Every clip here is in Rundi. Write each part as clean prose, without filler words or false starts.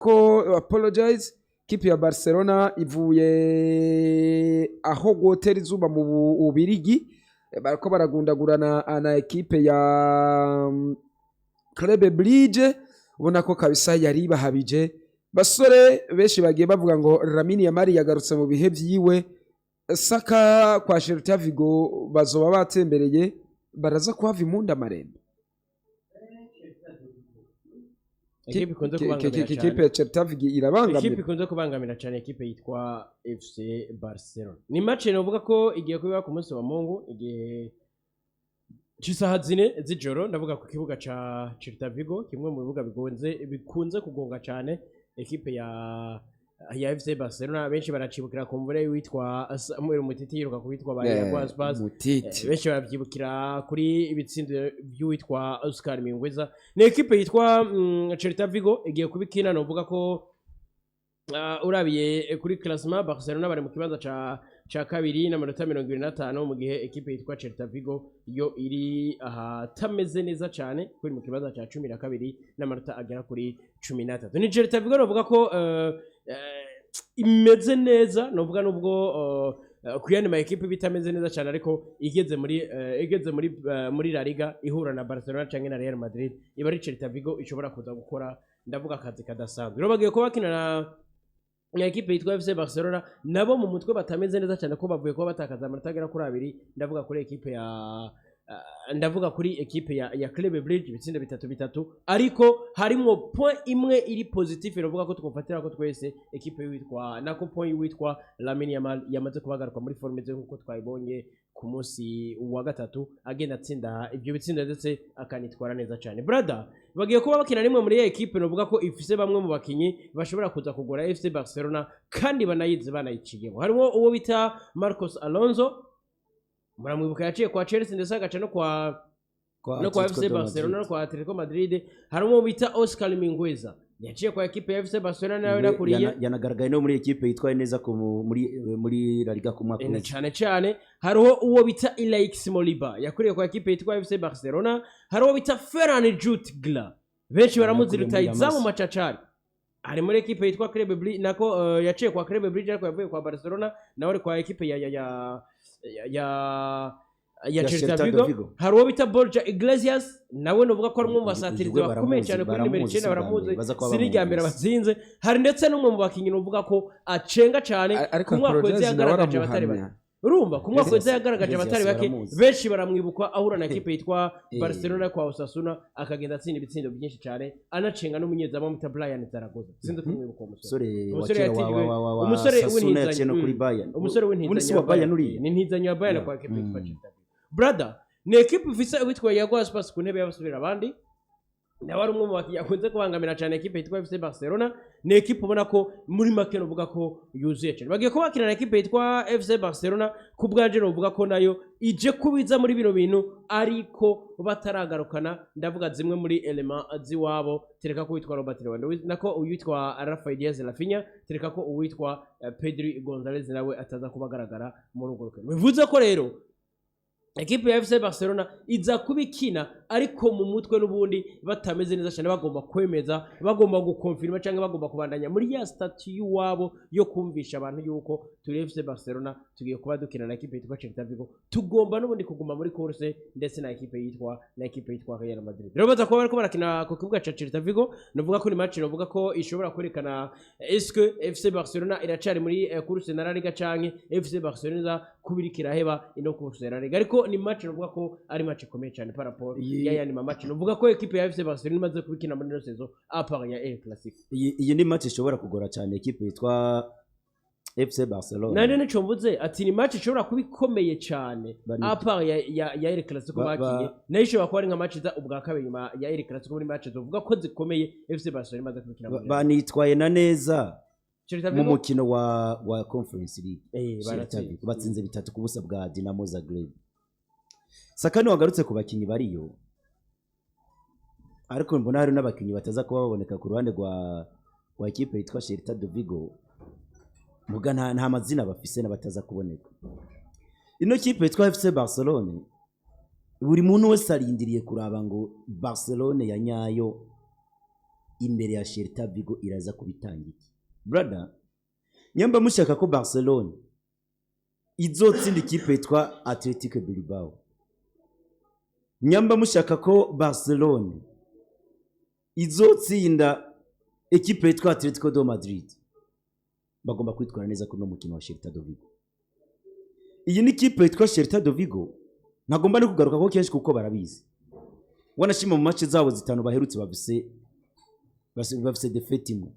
Ko apologize, kipe ya Barcelona ivuye aho gwotera izuba mu Bubirigi, bariko baragundagurana na ekipe ya Club Brugge. Ubona ko kabisa yari bahabije basore benshi bagiye bavuga ngo Lamine Yamal yagarutse mu bihe vyiwe. Saka kwa Celta Vigo bazoba batembereye, baraza kuhava imunda amarembe. Ekipe ikunze kubangamira Kipe cyane ya Celta Vigo ekipe irabangamira. Ikunze kubangamira cyane ekipe yitwa FC Barcelona. Ni match novuga ko igiye kuba ku munsi wa Mungu igihe c'isaha 4 z'ijoro, ndavuga ku kibuga ca Celta Vigo, kimwe mu bibuga bikunze kugonga cyane ekipe ya FC Barcelona. Benshi baracibukira ku mvune witwa Samuel Umtiti yiruka ku witwa ba Iago Aspas. Mutiti. Benshi barabyibukira kuri ibitsindo by'uwitwa Oscar Mingueza. Ni ekipe yitwa Celta Vigo igiye kuba ikina. Novuga ko urabiye kuri classement, Barcelona bari mu kibanza ca kabiri n'amanota 25, mu gihe ekipe yitwa Celta Vigo yo iri ahatameze neza cyane, kuri mu kibanza ca 12 n'amanota agera kuri 13. Ni Celta Vigo novuga ko imeze neza, novuga nubwo ku yandi ma ekipe bitameze neza cyane, ariko igeze muri La Liga ihura na Barcelona canke na Real Madrid, iba ari Celta Vigo ishobora kuza gukora, ndavuga, akazi kadasanzwe. Rero bagiye kuba bakina na ekipe yitwa FC Barcelona, nabo mu mutwe batameze neza cyane, ko bavuye kuba batakaza amanota agera kuri abiri, ndavuga kuri ekipe ya Club Brugge, ibitsindo bitatu bitatu, ariko harimwo point imwe iri positif, iravuga ko twofatira ko twese ekipe yitwa nako point witwa Lamine Yamal yamaze kubagaruka muri forme ze, nkuko twayibonye ku munsi wa gatatu agenda atsinda ibyo bitsindo ndetse akanitwara neza cyane. Brother, bagiye kuba bakina rimwe muri iyo ekipe novuga ko ifise bamwe mu bakinyi bashobora kuza kugura FC Barcelona kandi banayizi, banayiciyemo. Harimo uwo bita Marcos Alonso, muramwibuka, yaciye kwa Chelsea ndetse agaca no kwa Atletico FC de Barcelona no Madrid. kwa Atletico Madrid. Harimo uwo bita Oscar Mingueza, yaciye kwa ekipe ya FC Barcelona nawe nakuriye. Yanagaragaye no muri ekipe yitwaye neza muri La Liga ku mwaka Na uheze. cyane cyane hariho uwo bita Ilaix Moriba, yakuriye kwa ekipe yitwa FC Barcelona. Hariho uwo bita Ferran Jutgla, benshi baramuzi, Yakuriye muri rutayizamu La Masia. macacari, ari muri ekipe yitwa Club Brugge, nako yaciye kwa Club Brugge ariko yavuye kwa Barcelona, nawe ari kwa ekipe ya Ya Celta Celta de Vigo. Vigo. Hari uwo bita Borja Iglesias, nawe nuvuga ko ari umwe mu basatirizi Uyu we bakomeye baramuzi, cyane kuri nimero baramuzi 9. si ubwa Baramuzi, mbere, baza kuba si n'irya mbere bamwumvise. batsinze. Hari ndetse n'umwe mu bakinnyi nuvuga ko acenga cyane. Ariko Ku mwaka uheze Apologize nawe yagaragaje abatari bake. aramuhamya. Urumva, ku mwaka uheze Iglesias- yagaragaje abatari Iglesias bake, baramuzi. benshi baramwibuka ahura na ekipe yitwa Barcelona kwa Osasuna, akagenda atsinda ibitsindo byinshi cyane, anacenga n'umunyezamu bita Brian Zaragoza. Sinzi kumwibuka uwo musore. Umusore wa Umusore kera wa yatijwe- wa umusore Sasuna, w'intizanyo. yaciye no kuri Bayern. Umusore Ubundi si w'intizanyo wa Bayern uriya? Ni intizanyo ya Bayern kwa ekipe yitwa Celta Vigo. Brother, ni ekipe ifise uwitwa Iago Aspas ku ntebe y'abasubira abandi, nawe ari umwe mu bakinnyi akunze kubangamira cyane ekipe yitwa FC Barcelona. Ni ekipe ubona ko muri make nuvuga ko yuzuye cyane. Bagiye kuba bakina na ekipe yitwa FC Barcelona, ku bwanje nuvuga ko nayo ije kubiza muri bino bintu, ariko bataragarukana, ndavuga, zimwe muri éléments z'iwabo. Tereka ko uwitwa Robert Lewandowski, nako uwitwa Rafael Diaz Rafinha, tereka ko uwitwa Pedri Gonzalez nawe ataza kuba agaragara muri urwo rukino. Bivuze ko rero ekipe ya FC Barcelona iza kuba ikina, ariko mu mutwe n'ubundi batameze neza cyane, bagomba kwemeza, bagomba gukonfirma cyangwa bagomba kubandanya muri ya statut y'iwabo yo kumvisha abantu yuko turi FC Barcelona, tugiye kuba dukina na ekipe yitwa Celta Vigo, tugomba n'ubundi kuguma muri course ndetse na ekipe yitwa Real Madrid. Rero baza kuba bariko barakina ku kibuga ca Celta Vigo. Novuga ko ni match novuga ko ishobora kwerekana est-ce que FC Barcelona iracari muri course na La Liga canke FC Barcelona iza kuba iriko iraheba ino course ya La Liga. Ariko ni match novuga ko ari match ikomeye cyane par rapport y'ayandi ma match novuga ko ekipe ya FC Barcelona imaze kubikina muri ino saison, à part ya El Clasico. Iyi ni match ishobora kugora cyane ekipe yitwa FC Barcelona. Nanje nico mvuze ati ni match ishobora kuba ikomeye cyane à part ya El Clasico bakinye, nayo ishobora kuba ari nka match iza ubwa kabiri nyuma ya El Clasico muri match zovuga ko zikomeye FC Barcelona imaze kubikina muri Banitwaye na neza Celta mu Vigo. mukino wa Conference League. Celta Baratsinze. Vigo batsinze 3-0 bwa Dinamo Zagreb. Saka wagarutse ku bakinyi bariyo, ariko mbona hari n'abakinyi bataza kuba baboneka ku ruhande rwa ekipe yitwa Celta de Vigo, muga nta mazina bafise n'abataza kuboneka. Ino kipe yitwa FC Barcelone, buri muntu wese arindiriye kuraba ngo Barcelone ya nyayo Imbere ya Celta Vigo iraza kubitanga iki, brother? Nyamba mushaka ko Barcelona izotsinda ikipe yitwa Athletic Bilbao, nyamba mushaka ko Barcelona izotsinda ekipe yitwa Atletico de Madrid, bagomba kwitwara neza kuri uno mukino wa Celta de Vigo. Iyi ni ikipe yitwa Celta de Vigo, ntagomba no kugaruka ko kenshi kuko barabizi. Wanashima mu match zabo zitanu baherutse bafise défaite imwe,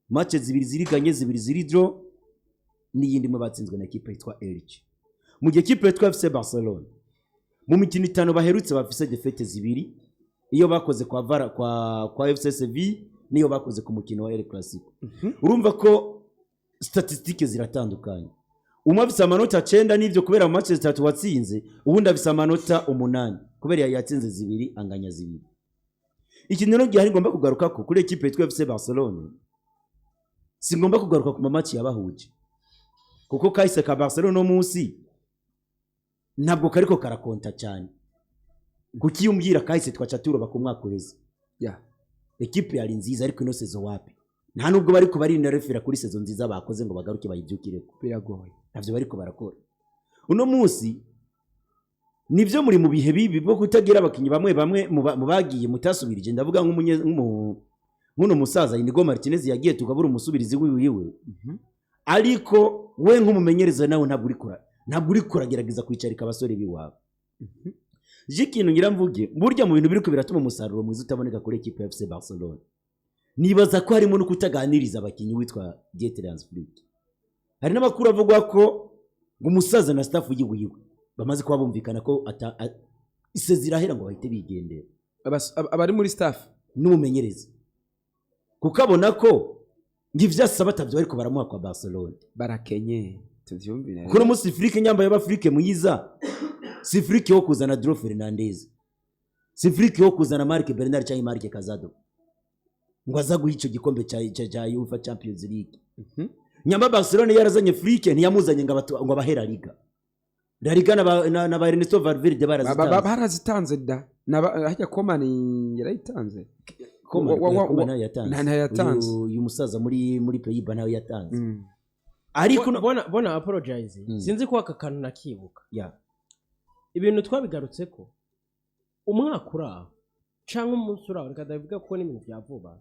match zibiri ziriganye, zibiri ziri draw, n'iyindi imwe batsinzwe na ekipe yitwa Elche. Mu gihe ekipe yitwa FC Barcelona mu mikino itanu baherutse bafise défaite zibiri, iyo bakoze kwa Vara, kwa FC Sevilla niyo bakoze ku mukino wa El Clasico. Urumva ko statistiques ziratandukanye: umwe afise amanota 9 n'ivyo kubera mu match zitatu watsinze, uwundi afise amanota 8 kubera yatsinze zibiri, anganya zibiri. Ikintu rero gihari ngomba kugaruka ko kuri ekipe yitwa FC Barcelona, singomba kugaruka ku ma match yabahuje, kuko kahise ka Barcelona no munsi ntabwo kariko karakonta cyane. Kuki iyo umbwira kahise twaca turoba ku mwaka uheze? Ekipe yari nziza, ariko ino saison wapi. Nta nubwo bariko barinda refera kuri saison nziza bakoze ngo bagaruke bayibyukireko. Biragoye. Ntabyo bariko barakora uno munsi. Nibyo, muri mu bihe bibi bwo kutagira abakinnyi bamwe bamwe mu bagiye mutasubirije. Ndavuga nk'uno musaza Inigo Martinez yagiye, tukabura umusubirizi wiwe. Ariko we nk'umumenyereza nawe ntabwo uri kuragerageza kwicarika abasore b'iwabo. Je ikintu ngira mvuge, burya mu bintu biriko biratuma umusaruro mwiza utaboneka kuri ekipe ya FC Barcelona, nibaza ko harimo no kutaganiriza abakinnyi witwa Dieter Hans Flick. Hari n'amakuru avugwa ko ngo umusaza na staff yiwiwe bamaze kuba bumvikana ko isezi irahera ngo bahite bigendera. Abari muri staff? N'umumenyereza, kuko abona ko ngo ivyo asaba atavyo bariko baramuha kwa Barcelona. Barakenye, tuvyumvire. Kuko uno munsi Flick, nyambaye aba Flick mwiza, si Flick wo kuzana Dro Fernandez, si Flick wo kuzana Marc Bernal cyangwa Marc Casado ngo aza guha ico gikombe ca UEFA Champions League. Nyamba Barcelona yarazanye Flick, ntiyamuzanye ngo abahe La Liga. La Liga na ba Ernesto Valverde barazitanze. Barazitanze da. Hajya Koeman yarayitanze. Koeman Koeman nawe yatanze. Nawe yatanze. Uyu musaza muri Pays-Bas nawe yatanze. Ariko Bona apologize. Sinzi ko aka kantu nakibuka. Ibintu twabigarutse ko umwaka uraho cyangwa umunsi uraho, reka ndabivuga ko n'ibintu bya vuba,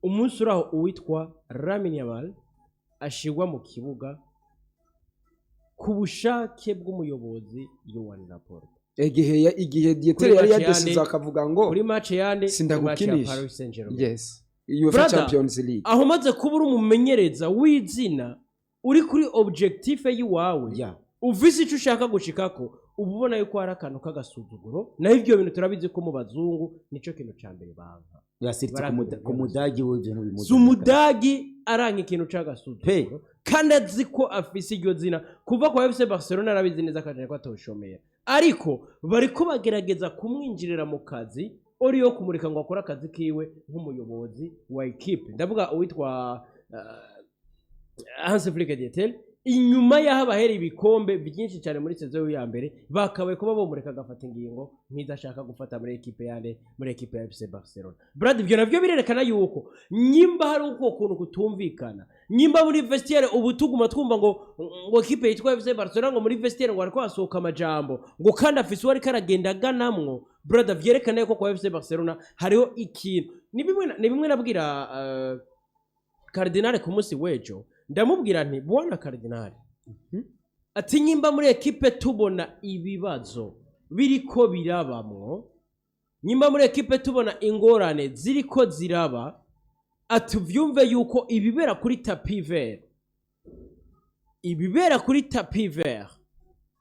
umunsi uraho uwitwa Lamine Yamal ashigwa mu kibuga ku bushake bw'umuyobozi Joan Laporta. Igihe Dieter Kuri yari match yadesize akavuga ngo kuri match yande? Kuri match ya Sindagukinisha. Paris Saint-Germain. Yes, UEFA Brother, Champions League. Aho umaze kuba uri umumenyereza w'izina, uri kuri objectif y'iwawe, uvise icyo ushaka gushikako, uba ubona yuko hari akantu k'agasuzuguro. Naho ibyo bintu turabizi ko mu bazungu nicyo kintu cya mbere banka. Yasiritse Barakugira ku mudagi we ibyo ntibimuzanira. Si umudagi aranka ikintu c'agasuzuguro, kandi azi ko afise iryo zina kuva kwa FC Barcelona, arabizi neza akajana ko atoshomera, ariko bariko bagerageza kumwinjirira mu kazi ori yo kumurika ngo akore akazi kiwe nk'umuyobozi wa ekipe. Ndavuga uwitwa Hans Flick Dieter, inyuma y'aho abahera ibikombe byinshi cyane muri saison ya mbere, bakabaye kuba bomureka agafata ingingo nk'izo ashaka gufata muri ekipe yande, muri ekipe ya FC Barcelona. Brad, ibyo navyo birerekana yuko nyimba hari uko kuntu kutumvikana, nyimba muri vestiaire ubu tuguma twumva ngo ekipe yitwa FC Barcelona, ngo muri vestiaire ngo hariko hasohoka amajambo, ngo kandi afise uwo ariko aragenda aganamwo. Brother, vyerekana yuko kwa FC Barcelona hariho ikintu. Ni bimwe nabwira Cardinal ku munsi w'ejo. Ndamubwira nti: "Bwana Cardinal," ati, "nyimba muri ekipe tubona ibibazo biriko birabamwo, nyimba muri ekipe tubona ingorane ziriko ziraba," ati, "uvyumve yuko ibibera kuri tapis vert, ibibera kuri tapis vert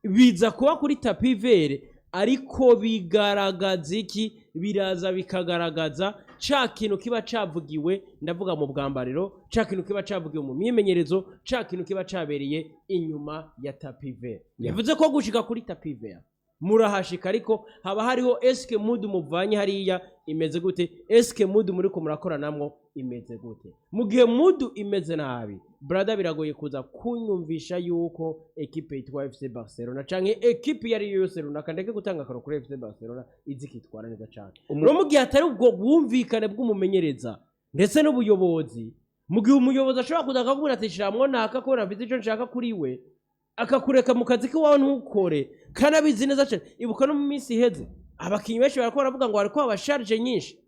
biza kuba kuri tapis vert, ariko bigaragaza iki? Biraza bikagaragaza ca kintu kiba cavugiwe, ndavuga mu bwambariro, ca kintu kiba cavugiwe mu myimenyerezo, ca kintu kiba cabereye inyuma ya tapis vert." Bivuze ko gushika kuri tapis vert Murahashika, ariko haba hariho eske mood muvanye hariya imeze gute? Eske mood muriko murakoranamwo imeze gute? Mu gihe mood imeze nabi, brother, biragoye kuza kunyumvisha yuko ekipe yitwa FC Barcelona canke ekipe iyo ari yo yose runaka, ndeke gutanga akaro kuri FC Barcelona, izi ikitwara neza cane. Rero mu gihe atari ubwo bwumvikane bw'umumenyereza ndetse n'ubuyobozi, mu gihe umuyobozi ashobora kuza akakubwira ati shiramwo naka kubera mfite ico nshaka kuri we, akakureka mu kazi k'iwawe ntukore kandi abizi neza cyane. Ibuka no mu minsi iheze abakinnyi benshi bariko baravuga ngo hariko haba charge nyinshi,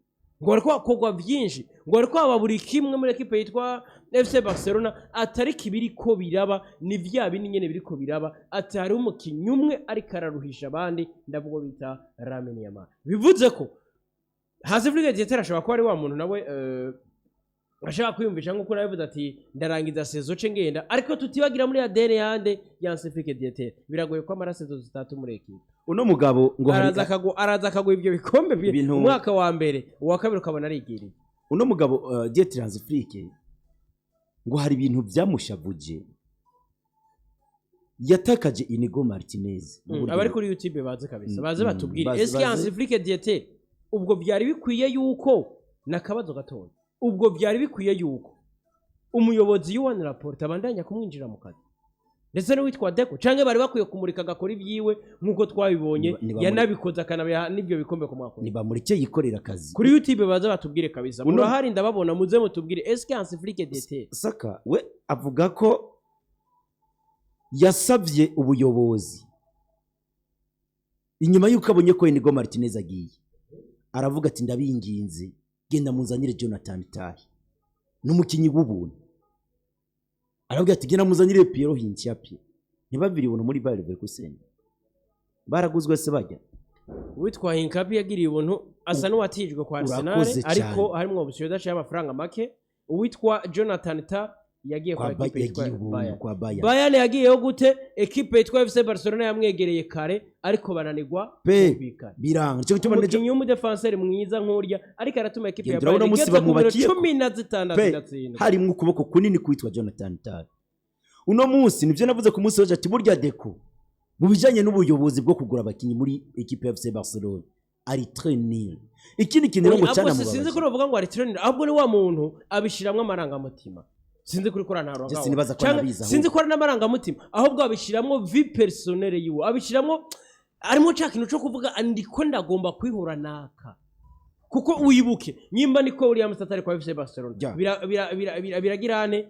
ngo hariko hakorwa byinshi, ngo hariko haba buri kimwe muri ekipe yitwa FC Barcelona, atari kibiriko biraba ni vya bindi nyene biriko biraba, ati hariho umukinnyi umwe ariko araruhisha abandi, ndavuga bita Lamine Yamal. Bivuze ko Hansi Flick Dieter ashobora kuba ari wa muntu nawe ashaka kwiyumvisha nk'uko nabivuze ati ndarangiza saison ce ngenda, ariko tutibagira muri ADN yande ya Hansi Flick Dieter, biragoye ko amara saison 3 muri ekipe. Uno mugabo ngo hari Araza akagwa ibyo bikombe umwaka wa mbere, uwa kabiri ukabona arigiriye. Uno mugabo Dieter Hans Flick ngo hari ibintu byamushavuje, yatakaje Inigo Martinez mu buryo Abari kuri YouTube baze kabisa, baze batubwire eske Hansi Flick Dieter ubwo byari bikwiye yuko, nakabazo gatoya, ubwo byari bikwiye yuko umuyobozi Joan Laporta abandanya kumwinjira mu kazi ndetse n'uwitwa Deco, canke bari bakwiye kumurika agakora ibyiwe nk'uko twabibonye, yanabikoze akanabiha n'ibyo bikombe ku mwaka? Nibamureke yikorera akazi. Kuri YouTube baze batubwire kabisa. Murahari, ndababona, muze mutubwire eske Hansi Flick Dieter Saka we avuga ko yasabye ubuyobozi inyuma y'uko abonye ko Inigo Martinez agiye, aravuga ati ndabinginze, genda muzanire Jonathan Tah, n'umukinnyi w'ubuntu. Aravuga ati genda muzanire Piero Hincapié. Ntibabiri ubuntu muri Bayer Leverkusen, baraguzwe se bajya? Uwitwa Hincapié yagiriye ubuntu, asa n'uwatijwe kwa Arsenal, Urakoze ariko cyane. harimwo option idashyira amafaranga make. Uwitwa Jonathan Tah yagiye kwa ekipe yitwa yagiye ubuntu Bayern. Kwa Bayern. Bayern yagiyeho gute? Ekipe yitwa FC Barcelona yamwegereye kare, ariko bananirwa Pe kumvikana. Biranga, nicyo gituma Umukinnyi w'umudefanseri mwiza nk'urya, ariko aratuma ekipe ya Genda urabona Bayern umunsi igeze ku biro bamwubakiye 16 pe iratsindwa. Harimwo ukuboko kunini kwitwa Jonathan Tah. Uno munsi nibyo navuze ku munsi w'ejo ati burya Deco mu bijyanye n'ubuyobozi bwo kugura abakinnyi muri ekipe ya FC Barcelona ari très nul. Ikindi kintu rero ngo Ahubwo sinzi ko cyanamubabaje bavuga ngo ari trainer, ahubwo ni wa muntu abishiramwo amarangamutima. Sinzi kuri kora nta Je sinibaza ko anabizi ahubwo. Sinzi ko ari n'amarangamutima, ahubwo abishiramwo vie personnelle yiwe, abishiramwo arimo ca kintu co kuvuga ndiko ndagomba kwihura naka, kuko wibuke nyimba niko Williams atari kwa FC Barcelona, biragira ane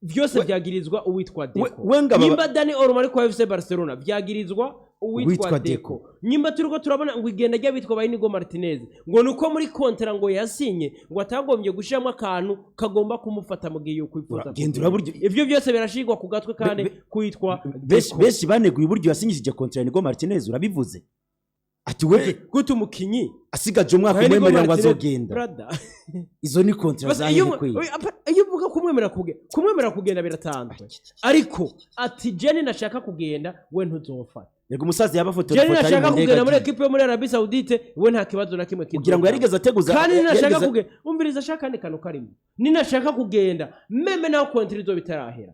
byose byagirizwa uwitwa Deco. We Nyimba Dani Olmo ari kwa FC Barcelona, byagirizwa uwitwa Uwitwa Deco. Deco. Nyimba turiko turabona ngo igenda ry'abitwa ba Inigo Martinez, ngo nuko muri contrat ngo yasinye ngo atagombye gushiramo akantu kagomba kumufata mu gihe yokwifuza. Genda urabura Ivyo byose birashirwa ku gatwe kandi kwitwa benshi Deco. Benshi baneguye uburyo yasinyishije contrat Inigo Martinez. Urabivuze ati we Gute umukinyi asigaje umwaka Inigo umwemerera ngo Martinez, azogenda? Brother. Izo ni contrat Basi iyo zahehe kweli? oya, iyo uvuga kumwemera kugenda biratandukanye, ariko ati Jenny nashaka kugenda, we ntuzofata. Yego, umusaza yaba afotora Jenny ifoto ari nashaka mu ndege kugenda muri agiye. ekipe yo muri Arabie Saoudite, we nta kibazo na kimwe Kugira ngo kizotanga. yarigeze ateguza Kandi ninashaka kugenda, umviriza, ashaka kandi kantu karimo, ninashaka kugenda même naho contrat izoba itarahera,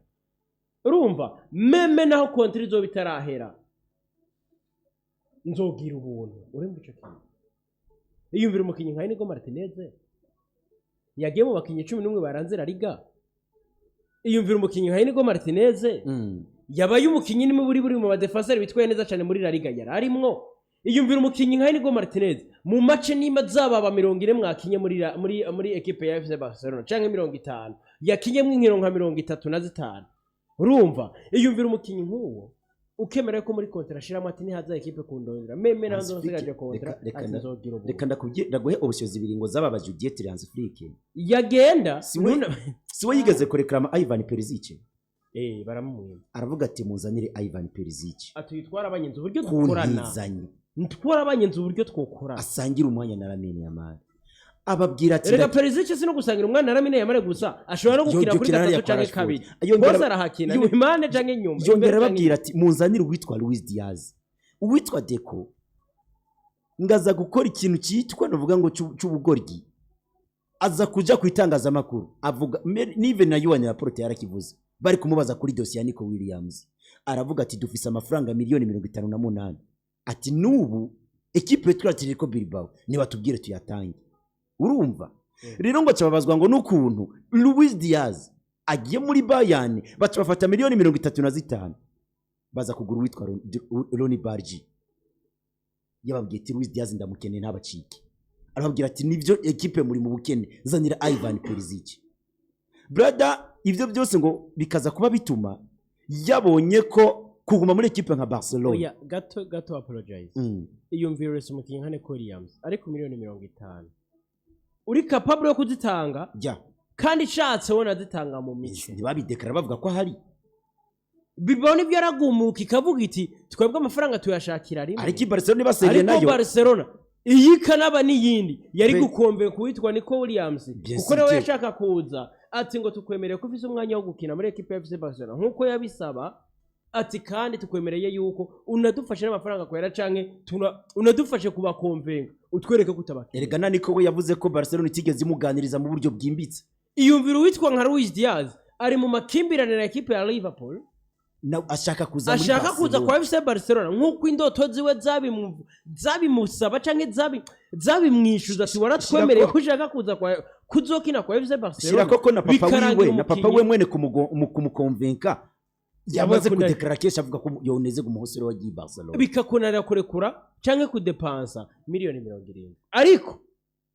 urumva, même naho contrat izoba itarahera, nzogira ubuntu. Urumva ico kintu? Iyumvira umukinnyi nka Inigo Martinez yagiye mu bakinnyi 11 baranze La Liga. Iyumvira umukinnyi nka Inigo Martinez yabaye umukinnyi nimwe buri mu badefenseri bitwaye neza cyane muri La Liga yari arimwo. Iyumvira umukinnyi nka Inigo Martinez mu match nimba zababa 40 mwakinye muri ekipe ya FC Barcelona canke 50, yakinyemwo inkino nka 35. Urumva, iyumvira umukinnyi nk'uwo ukemera ko muri contrat ashiramo ati nihaza ekipe kundondera, même naho Hans nzosigaje Flick, contrat, reka ati nzogira ubuntu. Reka ndakubwire, ndaguhe option zibiri ngo zababaje Dieter Hans Flick. Yagenda Si we yigeze kureklama Ivan Perisic? Eh, baramumwima. Aravuga ati muzanire Ivan Perisic. Ati twarabanye uburyo dukorana. Kuntizanye. Twarabanye uburyo twokorana. Asangira umwanya na Lamine Yamal, ababwira ati Erega Perisic si no gusangira umwana na Lamine Yamal gusa, ashobora no gukina kuri Yongera gatatu hariya kwa canke Rashford. kabiri. Bose arahakina, ni impande canke inyuma, yongera imbere canke ababwira ati muzanire uwitwa Luis Diaz. Uwitwa Deco ngaza gukora ikintu cyitwa navuga ngo c'ubugoryi, aza kuja ku itangazamakuru avuga nive na Joan Laporte yarakivuze. Bari kumubaza kuri dosiye ya Nico Williams, aravuga ati dufise amafaranga miliyoni 58, ati n'ubu ekipe yitwa Atletico Bilbao nibatubwire tuyatange. Urumva rero ngo cababazwa ngo n'ukuntu Luis Diaz agiye muri Bayern, baca bafata miliyoni 35 baza kugura uwitwa Roony Bardghji. Yababwiye ati Luis Diaz ndamukeneye, ntabacike. Arababwira ati nibyo, ekipe muri mu bukene, zanira Ivan Perisic. Brother, ivyo byose ngo bikaza kuba bituma yabonye ko kuguma muri ekipe nka Barcelona. Oya, gato gato, apologize. Iyumvire umukinnyi nka Nico Williams ariko miliyoni 50 uri capable yo kuzitanga kandi ishatse wona zitanga mu mico. Ntibabidekara bavuga ko ahari. Bilbao nibyo, yaragumuka ikavuga iti twebwe amafaranga tuyashakira rimwe. Ariko i Barcelona ibaseriye Ariko nayo. Barcelona iyi ikanaba n'iyindi yari gukombe kuwitwa Nico Williams, Bien kuko nawe sûr. yashaka kuza, ati ngo tukwemereye ko ufise umwanya wo gukina muri ekipe ya FC Barcelona nk'uko yabisaba, ati kandi tukwemereye yuko unadufashe n'amafaranga kwera canke unadufashe kubakomvenga utwereke ko utabakina. Erega na Nico we yavuze ko Barcelona itigeze imuganiriza mu buryo bwimbitse. Iyumvira uwitwa nka Luis Diaz ari mu makimbirane na ekipe ya Liverpool, Na ashaka kuza muri ashaka kuza Barcelona. kwa FC Barcelona nk'uko indoto ziwe zabimusaba canke zabimwishuza, ati waratwemereye ko ushaka kuza kwa kuzokina kwa FC Barcelona. Shira koko na papa Bikarangira wiwe na papa umukinyi. we mwene kumukonvenka yamaze kudeklara kenshi avuga ko yoneze umuhosore wagiye i Barcelona. Bikakunanira kurekura canke kudepansa miliyoni 70, ariko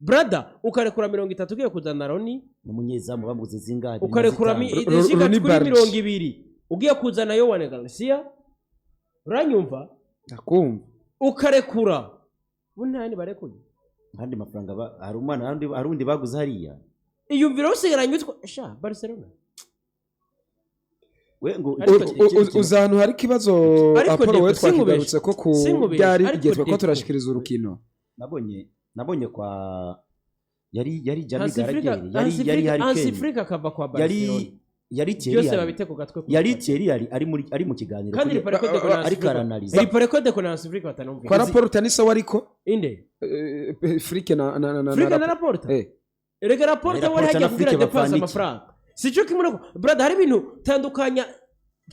brother, ukarekura 30 ugiye kuzana Roony. N'umunyezamu bamuguze zingahe? Ukarekura zishika Roony kuri Bardghji. 20 ugiye kuzana Joan Garcia, uranyumva? Ndakumva. Ukarekura bunani barekuye. Ahandi mafaranga hari umwana, hari undi baguze hariya. Iyumvira usigaranye witwa sha Barcelona. We ngo Ariko Uzi ahantu hari ikibazo? Ariko Apollo, Deco, we twakigarutse ko ku sinkubeshe, byari ariko igihe twako Deco. turashikiriza urukino. Nabonye kwa yari Jamie Hansi Flick Gallagher, yari Harry Hansi Kane, Flick akava kwa yari Barcelona, yari Thierry byose Henry. babite ku gatwe ku Yari gatwe. Thierry ari mu kiganiro Kandi Ripareko de Konansi ariko aranaliza. Ripareko de Konansi Flick batanumvira. Kwa Laporta ni sawa, ariko inde? Flick na Flick na Laporta. Laporta. Erega Laporta Laporta wari na hajya kugira Flick depanse bapfana iki? amafaranga sico kimwe no brother, hari ibintu tandukanya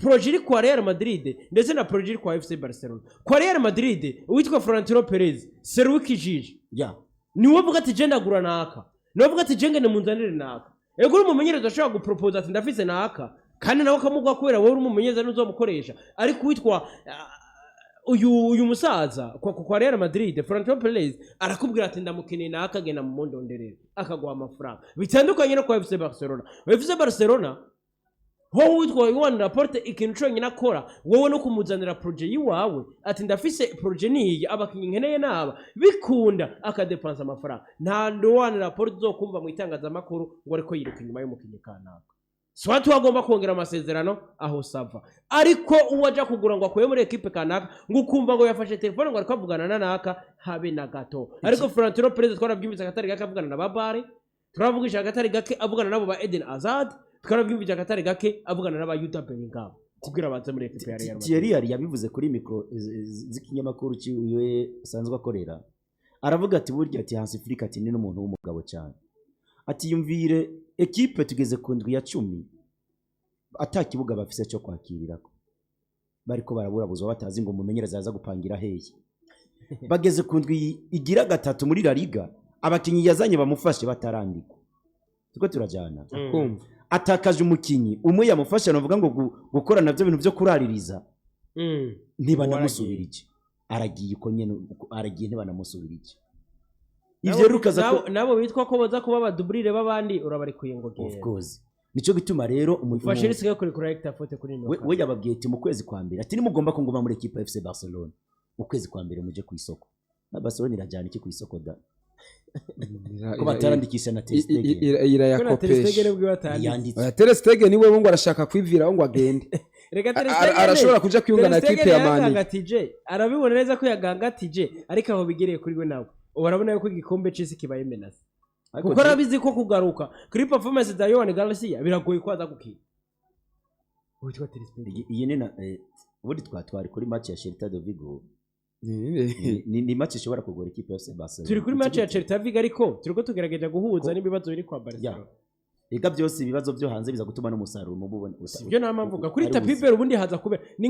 projet iri kwa Real Madrid ndetse na projet iri kwa FC Barcelona. Kwa Real Madrid uwitwa Florentino Perez seruwikijije niwe uvuga ati je ndagura naka, niwe uvuga ati je ngene munzanire naka. Ego, uri umumenyereza ashobora gupropoza ati ndafise naka, kandi nawe akamuguha kubera wowe uri umumenyereza n'uzomukoresha. Ariko uwitwa uyu musaza kwa Real Madrid, Florentino Perez, arakubwira ati ndamukeneye naka, genda mumundonderere, akaguha amafaranga. Bitandukanye no kwa FC Barcelona. FC Barcelona ho witwa Joan Laporte ikintu conyine akora wowe no kumuzanira projet yiwawe, ati ndafise projet niyi, abakinyi nkeneye naba bikunda, akadepansa amafaranga. Nta Joan Laporte uzokumva mu itangazamakuru ngo ariko yiruka inyuma y'umukinyi kanaka, swati wagomba kongera amasezerano aho sava, ariko uwo aja kugura ngo akuye muri ekipe kanaka, ngo ukumva ngo yafashe telefone ngo ariko avugana na naka, habe na gato. Ariko Florentino Perez twarabyumvise akatari gake avugana na Babare, turavugisha akatari gake avugana nabo ba Eden Hazard, twarabyumvise akatari gake avugana n'aba Jude Bellingham kugira baze muri ekipe ya Real Madrid. Thierry yari yabivuze kuri mikoro z'ikinyamakuru ciwe asanzwe akorera, aravuga ati burya, ati Hansi Flick, ati ni n'umuntu w'umugabo cyane, ati yumvire ekipe tugeze ku ndwi ya 10 ata kibuga bafise cyo kwakirirako, bariko baraburabuzwa batazi ngo umumenyereza aza gupangira hehe. Bageze ku ndwi igira gatatu muri La Liga, abakinyi yazanye bamufashe batarandikwa. Tuko turajana? Kumva. Atakaje umukinyi umwe yamufasha, navuga ngo gukora navyo bintu byo kuraririza, ntibanamusubira iki, aragiye uko nyene aragiye, ntibanamusubira iki. Ivyo rero ukaza Nabo bitwa ko baza kuba abaduburire b'abandi, urabarekuye ngo Of genda. course, nico gituma rero Ufashe risike yo kurekura Hector Forte kuri nimero we, kane. we yababwiye ati mu kwezi kwa mbere, ati nimugomba ko nguma muri ekipa ya FC Barcelona, mu kwezi kwa mbere muje ku isoko. Na Barcelona irajyana iki ku isoko da, ko batarandikisha na Ter Stegen? Ko na Ter Stegen Irayakopesha. ubwo batanditse. Yanditse. Oya, Ter Stegen niwe ngo arashaka kwiviraho ngo agende. Reka Ter Stegen Arashobora kuja kwiyunga na Ter Stegen ekipe ya Mani. yaragangatije, arabibona neza ko yagangatije, ariko aho bigereye kuri we nawe ubu arabona yuko igikombe c'isi kibaye menace, Ariko kuko arabizi ko kugaruka kuri performance za Joan Garcia biragoye ko aza gukina witwa Ter Stegen. Iyi ni na ubundi twari kuri match ya Celta de Vigo. Ni match ishobora kugora ikipe ya FC Barcelona. Turi kuri match ya Celta Vigo, ariko turiko tugerageza guhuza n'ibibazo biri kwa Barcelona. Ega byose ibibazo byo hanze biza gutuma n'umusaruro mubi ubona. Sibyo, nta mpamvu mvuga kuri Ari tapis ubuzima. vert. Ubundi haza kuba ni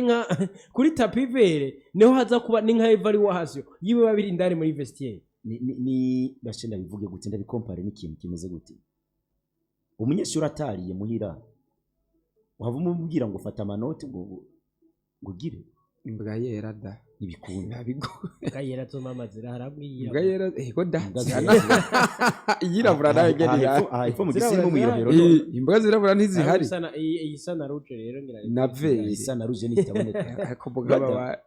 nka kuri tapis vert niho haza kuba ni nka évaluation y'ibiba biri indani muri vestiaire. Ni bashe ndabivuge gute, ndabikompare n'ikintu kimeze gute? Umunyeshuri atariye muhira, waba umubwira ngo fata amanoti ngo ugire Imbwa yera da. Ntibikunda. Ntabigo. Kayera zoma amazira harabwira. Imbwa yera, ego da. Imbwa Iyirabura nayo Aha ngene ihari. aha hepfo mu Zirabura gisimu mu zirahari. Irohero. Imbwa zirabura ntizihari. Iyi isa na rouge rero ngira. Na vert. Isa na rouge ntitaboneka. Ariko mugaba Brother.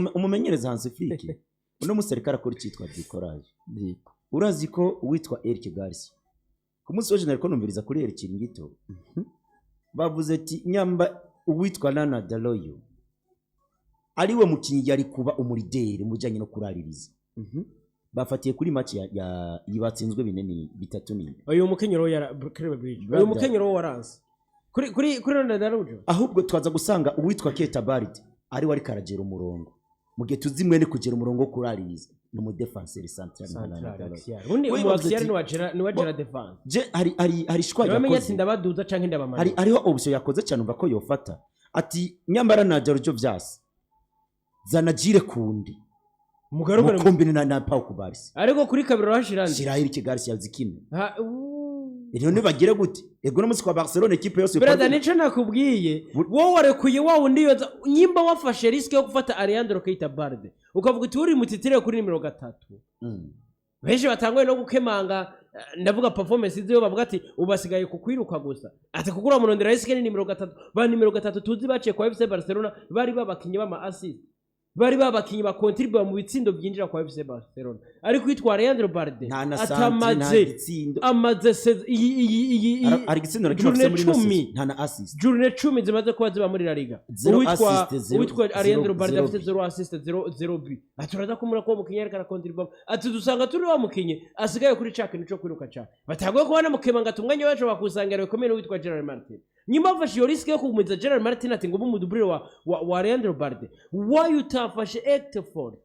wa Umumenyereza Hansi Flick uno munsi ariko arakora icyitwa bricolage. Yego. Urazi ko uwitwa Eric Garcia, ku munsi w'ejo nariko numviriza kuri Eric Ngito, bavuze ati nyamba uwitwa Nana Daloyo ariwe mukinyi yari kuba umu leader mu bijanye no kuraririza. Bafatiye kuri match ya yibatsinzwe binini bitatu nini. Uyu mukenyero yara Club Bridge, uyu Brother. mukenyero waranse kuri Ronald Araújo. Ahubwo twaza gusanga uwitwa Keita Balde ari we ariko aragera umurongo, mu gihe tuzi mwene kugera umurongo wo kuraririza ni umu défenseur central nka Nana Central Daloyo. axial, ubundi We umu bavuze axial ati- ni wa gera défense. Je hari choix Ntibamenye ati yakoze. ndabaduza canke ndabamanura. Hariho option yakoze cyane, umva ko yofata ati nyambara na Giorgio Vyas, zana Jules Koundé Mugarukane. mukombine na Pau Cubarsí. Ariko kuri kabiri urahashirande. Shiraho Eric Garcia zikine. Ha, uuu. Rero nibagire gute? Ego no munsi kwa Barcelona équipe yose Brother, nico nakubwiye, wowe warekuye wa wundi yoza. Nyimba wafashe risque yo gufata Alejandro Keita Balde, ukavuga uti uri mutitire kuri nimero 3, benshi batanguye no gukemanga, ndavuga performance ziwe, bavuga ati ubu asigaye ku kwiruka gusa, ati kuko uramurondera risque ni nimero 3. Ba nimero 3 tuzi baciye kwa FC Barcelona bari babakinyi b'ama assist, bari babakinyi bakontribuwa mu bitsindo byinjira kwa FC Barcelona, ariko witwa Alejandro Balde Nta na santi, nta atamaze gitsindo. Amaze iyi Hari igitsindo na kimwe afise journée muri ino 10. saison, nta na assist. Journée 10 zimaze kuba ziba muri La Liga, Zero uwitwa assist, zero- uwitwa Alejandro zero- Balde zero afite but. 0 assist, 0 but. Ati uraza kumura ko umukinyi ariko arakontribuwa, ati dusanga turi wa mukinyi asigaye kuri ca kintu cyo kwiruka cyane, batagoye kubona mukema ngo ati umwanya wacu bakusanga bikomeye n'uwitwa Gerard Martin. Nyuma bafashe iyo risque yo kugumiza Gerard Martin ati ngo ube umu doublure wa Alejandro Balde, why utafashe Hector Fort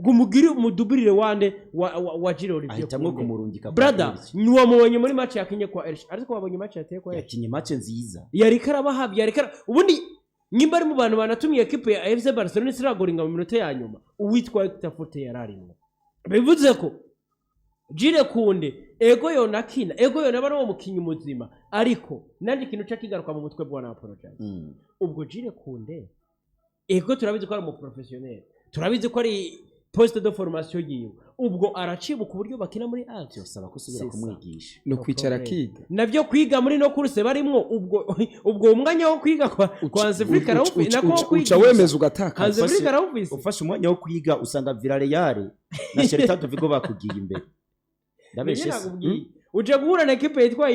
ngo umugire umu doublure wande wa Jules Olivier Ahitamwo Koundé? kumurungika kwa Brother, Elche. ntiwamubonye muri match yakinye kwa Elche? Ariko wabonye match yateye kwa Elche? Yakinye match nziza. Yariko arabahabya, yariko ubundi nyimba ari mu bantu banatumye ekipe ya FC Barcelona isiragoringa mu minota ya nyuma, uwitwa Hector Fort yararimwo. Bivuze ko Jules Koundé ego yonakina, ego yonaba ari uwo mukinyi muzima, ariko nandi ikintu ca kigaruka mu mutwe bwa apologize. Ubwo Jules Koundé, ego turabizi ko ari umu professionnel, turabizi ko ari poste de formation yiwe, ubwo aracibuka uburyo bakina muri axe? Byosaba ko usubira C'est ça. kumwigisha. Ni ukwicara akiga. Nabyo kwiga muri no course barimwo, ubwo umwanya wo kwiga kwa Hansi Flick arawufise, nako wo Uca kwigisha. wemeza ugatakaza. Hansi Flick arawufise. Ufashe umwanya wo kwiga, usanga Villarreal na Celta de Vigo bakugiye imbere, ndabeshe Nibyo se? nakubwiye. Uje guhura na ekipe yitwa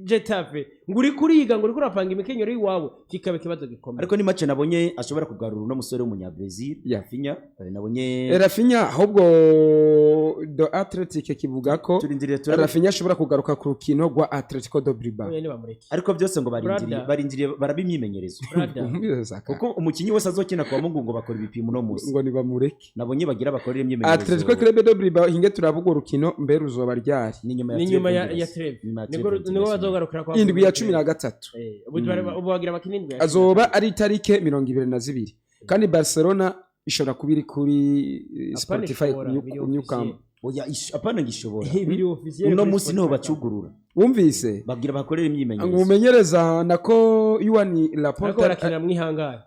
Getafe ngo uri kuriga, ngo uri kurapanga imikenyero y'iwawe, kikaba ikibazo gikomeye. Ariko ni match nabonye ashobora kugarura uno musore w'umunyabrazil Yeah. Rafinha, nabonye. Rafinha, ahubwo The Athletic kivuga ko Turindiriye turabe. Rafinha ashobora kugaruka ku rukino rwa Atletico de Bilbao. Oya, nibamureke. Ariko byose ngo barindiriye Brother. barindiriye baraba imyimenyerezo. Brother. Kuko umukinyi wese azokina kwa Mungu ngo bakora ibipimo uno munsi. Ngo nibamureke. Nabonye bagira bakorera imyimenyerezo. Atletico Club de Bilbao, hinge turavuga urukino mbere ruzoba ryari? Ni nyuma ya Ni nyuma ya Treve. ya Treve. Nyuma ya Nibwo Treve. nibwo bazogarukira kwa Indwi ya 13. Ubu bagira bakina indwi ya Azoba ari itarike 22, kandi Barcelona ishobora kuba iri kuri Apana, Spotify ishobora, biri ku New Camp. Oya, apana ngishobora. Biri officiel Uno kuri munsi niho Spotify. bacugurura. Wumvise? Bagira bakorera imyimenyerezo. Umumenyereza nako Juan Ariko Laporta. barakinira mwihangare.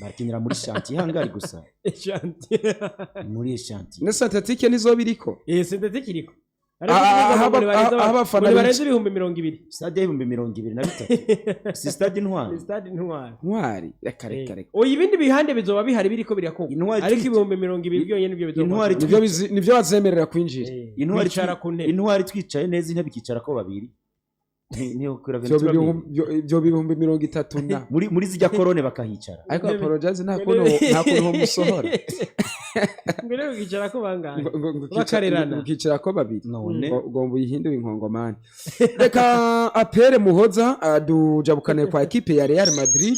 Barakinira muri chantier hangari gusa. Chantier. Muri chantier. Na synthétique nizo biriko. Synthétique iriko. Aho abafana Ngo barenze 20,000. Stade y'23,000, si stade Intwari? Ni stade Intwari. Ntwari, reka reka reka. Oya, ibindi bihande bizoba bihari biriko birakorwa, Intwari ariko 20,000 byonyine nibyo bizoba. Intwari Nivyo bazemerera kwinjira. Intwari Bicara ku ntebe. Intwari twicaye neza, intebe ikicara ko babiri. Niyo kuri Vyo Aventura byo 30,000 na muri zijya korone bakahicara. Ariko apologize, nta kuntu musohora. Ngo rero bicara ko bangahe? Ngo Bakarerana. ngo ukicara ko babiri. None ngo ugomba uyihindure inkongomani. Reka apere muhoza dujabukane kwa ekipe ya Real Madrid.